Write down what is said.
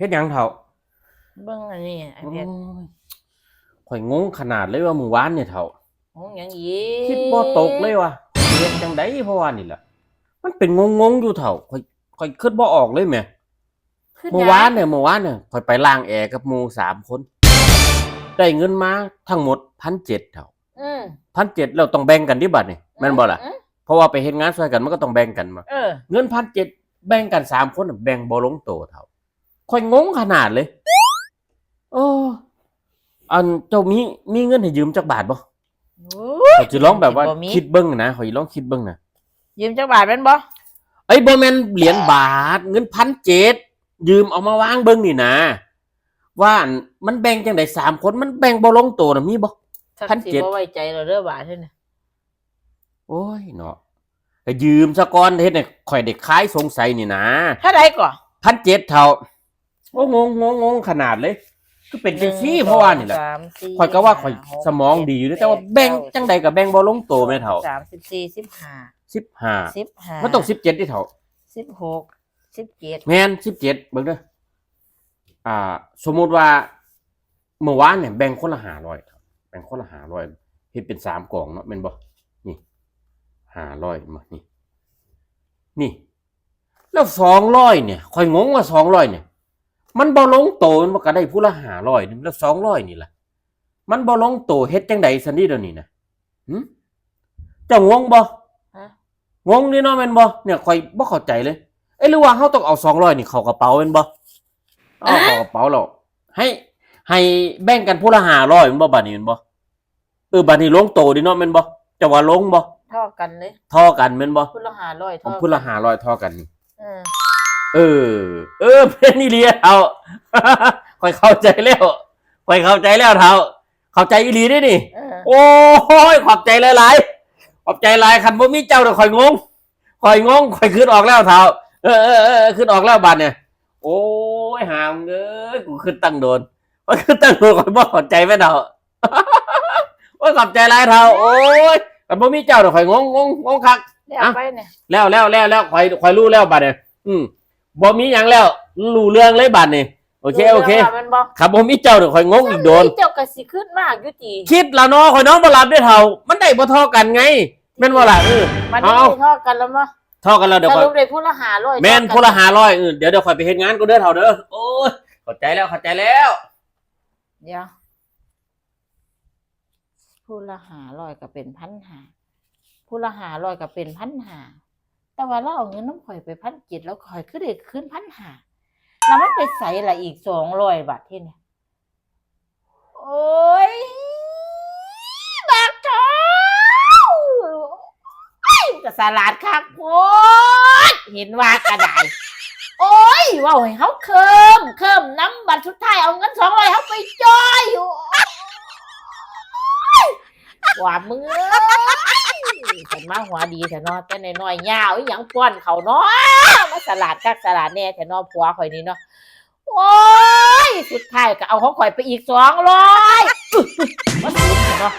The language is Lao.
ເຮັດຫຍັງເຖົ້າ? ເບິ່ງອັນນີ້ ໄອ້ແພັດ. ໂອ້ຍ ຂ້ອຍງົງຂະໜາດເລີຍວ່າມື້ວານນີ້ເຖົ້າ. ງົງຫຍັງອີກ? ຄິດບໍ່ຕົກເລີຍວ່າເຮັດຈັ່ງໃດ ເພາະວ່ານີ້ລະ ມັນເປັນງົງໆຢູ່ເຖົ້າ. ຂ້ອຍ ຂ້ອຍຄິດບໍ່ອອກເລີຍແໝ. ຄືຫຍັງ? ມື້ວານນີ້ ມື້ວານນີ້ ຂ້ອຍໄປລ້າງແອກັບໝູ່ສາມຄົນ ໄດ້ເງິນມາທັງໝົດພັນເຈັດເຖົ້າ. ອືມ ພັນເຈັດ ແລ້ວຕ້ອງແບ່ງກັນເດ້ບັດນີ້ ແມ່ນບໍ່ລະ? ອືມ ເພາະວ່າໄປເຮັດງານຊ່ວຍກັນ ມັນກໍຕ້ອງແບ່ງກັນມາ. ເອີ ເງິນພັນເຈັດ ແບ່ງກັນສາມຄົນ ແບ່ງບໍ່ລົງໂຕເຖົ້າ. ຂ້ອຍງົງຂະໜາດເລີຍ. ເອີ ອັນ ເຈົ້າມີ ມີເງິນໃຫ້ຢືມຈັກບາດບໍ່? ໂອ້ຍ ຂ້ອຍຊິລອງແບບວ່າ ຊິບໍ່ມີ ຄິດເບິ່ງນະ ຂ້ອຍຊິລອງຄິດເບິ່ງນະ. ຢືມຈັກບາດແມ່ນບໍ່? ເອີຍ ບໍ່ແມ່ນຫຼຽນບາດ ເງິນພັນເຈັດ ຢືມເອົາມາວາງເບິ່ງນີ້ນະ ວ່າອັນ ມັນແບ່ງຈັ່ງໃດ ສາມຄົນ ມັນແບ່ງບໍ່ລົງໂຕນະ ມີບໍ່? ຄັກ ພັນເຈັດ ຊິບໍ່ໄວ້ໃຈແລ້ວເດີບາດນີ້. ໂອ້ຍເນາະ ກໍຢືມສາກ່ອນ ເຮັດໃຫ້ຂ້ອຍໄດ້ຄາຍສົງໄສນີ້ນະ. ເທົ່າໃດກໍ? ພັນເຈັດເຖົ້າ. ໂອ້ ງົງ ງົງ ງົງຂະໜາດເລີຍ ຄືເປັນຈັ່ງຊີ້ ເພາະວ່ານີ້ແຫຼະ ຂ້ອຍກໍວ່າຂ້ອຍສະໝອງດີຢູ່ເດ້ ແຕ່ວ່າແບ່ງຈັ່ງໃດກໍແບ່ງບໍ່ລົງໂຕແມ່ເຖົ້າ. ສາມ ສິບສີ່ ສິບຫ້າ ສິບຫ້າ ສິບຫ້າ ມັນຕ້ອງສິບເຈັດເດ້ເຖົ້າ. ສິບຫົກ ສິບເຈັດ ແມ່ນ ສິບເຈັດ ເບິ່ງເດີ. ອ່າ ສົມມຸດວ່າ ເມື່ອວານນີ້ແບ່ງຄົນລະຫ້າຮ້ອຍ ແບ່ງຄົນລະຫ້າຮ້ອຍ ເຮັດເປັນສາມກອງເນາະ ແມ່ນບໍ່? ນີ້ ຫ້າຮ້ອຍ ເຫັນບໍ່? ນີ້ ນີ້ ແລ້ວສອງຮ້ອຍນີ້ ຂ້ອຍງົງວ່າສອງຮ້ອຍນີ້ ມັນບໍ່ລົງໂຕ ມັນກໍໄດ້ຜູ້ລະຫ້າຮ້ອຍໜຶ່ງ ແລ້ວສອງຮ້ອຍນີ້ລະ ມັນບໍ່ລົງໂຕ ເຮັດຈັ່ງໃດຊັ້ນນີ້ດຽວນີ້ນະ? ຫື ເຈົ້າງົງບໍ່? ຮະ? ງົງນີ້ເນາະ ແມ່ນບໍ່? ເນຍ ຂ້ອຍບໍ່ເຂົ້າໃຈເລີຍ. ເອີ ຫຼືວ່າເຮົາຕ້ອງເອົາສອງຮ້ອຍນີ້ເຂົ້າກະເປົາແມ່ນບໍ່? ເອົາເຂົ້າກະເປົາແລ້ວ ໃຫ້ ໃຫ້ແບ່ງກັນຜູ້ລະຫ້າຮ້ອຍແມ່ນບໍ່? ບາດນີ້ແມ່ນບໍ່? ເອີ ບາດນີ້ລົງໂຕເດ້ເນາະ ແມ່ນບໍ່? ເຈົ້າວ່າລົງບໍ່? ທໍ່ກັນເດ້ ທໍ່ກັນແມ່ນບໍ່? ຜູ້ລະຫ້າຮ້ອຍ ເອົາຜູ້ລະຫ້າຮ້ອຍ ທໍ່ກັນນີ້. ເອີ ເອີ ເອີ ແມ່ນອີ່ຫຼີເຖົ້າ ຂ້ອຍເຂົ້າໃຈແລ້ວ ຂ້ອຍເຂົ້າໃຈແລ້ວເຖົ້າ ເຂົ້າໃຈອີ່ຫຼີເດ້ນີ້. ເອີ ໂອ້ຍ ຂອບໃຈຫຼາຍໆ ຂອບໃຈຫຼາຍ ຄັນບໍ່ມີເຈົ້າເດີຂ້ອຍງົງ ຂ້ອຍງົງ ຂ້ອຍຄິດອອກແລ້ວເຖົ້າ. ເອີ ເອີ ເອີ ເອີ ຄິດອອກແລ້ວບາດນີ້. ໂອ້ຍ ຫາເອີຍ ກູຄິດຕັ້ງໂດນ ຂ້ອຍຄິດຕັ້ງໂດນ ຂ້ອຍບໍ່ເຂົ້າໃຈແມ່ເຖົ້າ. ໂອ້ຍ ຂອບໃຈຫຼາຍເຖົ້າ. ໂອ້ຍ ຄັນບໍ່ມີເຈົ້າເດີຂ້ອຍງົງ ງົງ ງົງຄັກ. ແລ້ວໄປນີ້ ແລ້ວ ແລ້ວ ແລ້ວ ແລ້ວ ຂ້ອຍ ຂ້ອຍຮູ້ແລ້ວບາດນີ້. ອືມ ບໍ່ມີຫຍັງແລ້ວ ຮູ້ເລື່ອງເລີຍບາດນີ້. ໂອເຄ ໂອເຄ ຮູ້ເລື່ອງແລ້ວແມ່ນບໍ່? ຄັນບໍ່ມີເຈົ້າເດີຂ້ອຍງົງອີກໂດນ. ເຈົ້າກໍຊິຄິດມາກຢູ່ຕິ? ຄິດລະເນາະ ຂ້ອຍນອນບໍ່ຫຼັບເດ້ເຖົ້າ ມັນໄດ້ບໍ່ທໍ່ກັນໄງ ແມ່ນບໍ່ລະ? ເອີ ມັນໄດ້ທໍ່ກັນແລ້ວບໍ່? ທໍ່ກັນແລ້ວ ດຽວຂ້ອຍ ສະຫຼຸບໄດ້ຜູ້ລະຫ້າຮ້ອຍ. ແມ່ນ ຜູ້ລະຫ້າຮ້ອຍ. ເອີ ດຽວ ດຽວຂ້ອຍໄປເຮັດງານກ່ອນເດີເຖົ້າເດີ. ໂອ້ຍ ເຂົ້າໃຈແລ້ວ ເຂົ້າໃຈແລ້ວ. ດຽວ ຜູ້ລະຫ້າຮ້ອຍກໍເປັນພັນຫ້າ ຜູ້ລະຫ້າຮ້ອຍກໍເປັນພັນຫ້າ ແຕ່ວ່າລາວເອົາເງິນນຳຂ້ອຍໄປພັນເຈັດ ແລ້ວຂ້ອຍຄືໄດ້ຄືນພັນຫ້າ ແລ້ວມັນໄປໃສລະອີກສອງຮ້ອຍບາດທີນີ້? ໂອ້ຍ ບັກເຖົ້າ ໂອ້ຍ ກໍສະຫຼາດຄັກໂພດ ເຫັນວ່າກໍໄດ້. ໂອ້ຍ ເວົ້າໃຫ້ເຮົາເຄີມ ເຄີມນຳ ບັດສຸດທ້າຍເອົາເງິນສອງຮ້ອຍເຮົາໄປຈ່ອຍ. ໂອ້ຍ ກວ່າມຶງເອີຍ ເພິ່ນມາຫົວດີແທ້ເນາະ ແຕ່ນ້ອຍໆ ຍ່າເອົາອີ່ຫຍັງປ້ອນເຂົາເນາະ ມາສະຫຼາດຄັກສະຫຼາດແນ່ແທ້ເນາະ ຜົວຂ້ອຍນີ້ເນາະ. ໂອ້ຍ ສຸດທ້າຍກໍເອົາຂອງຂ້ອຍໄປອີກສອງຮ້ອຍ ມາສູນເນາະ.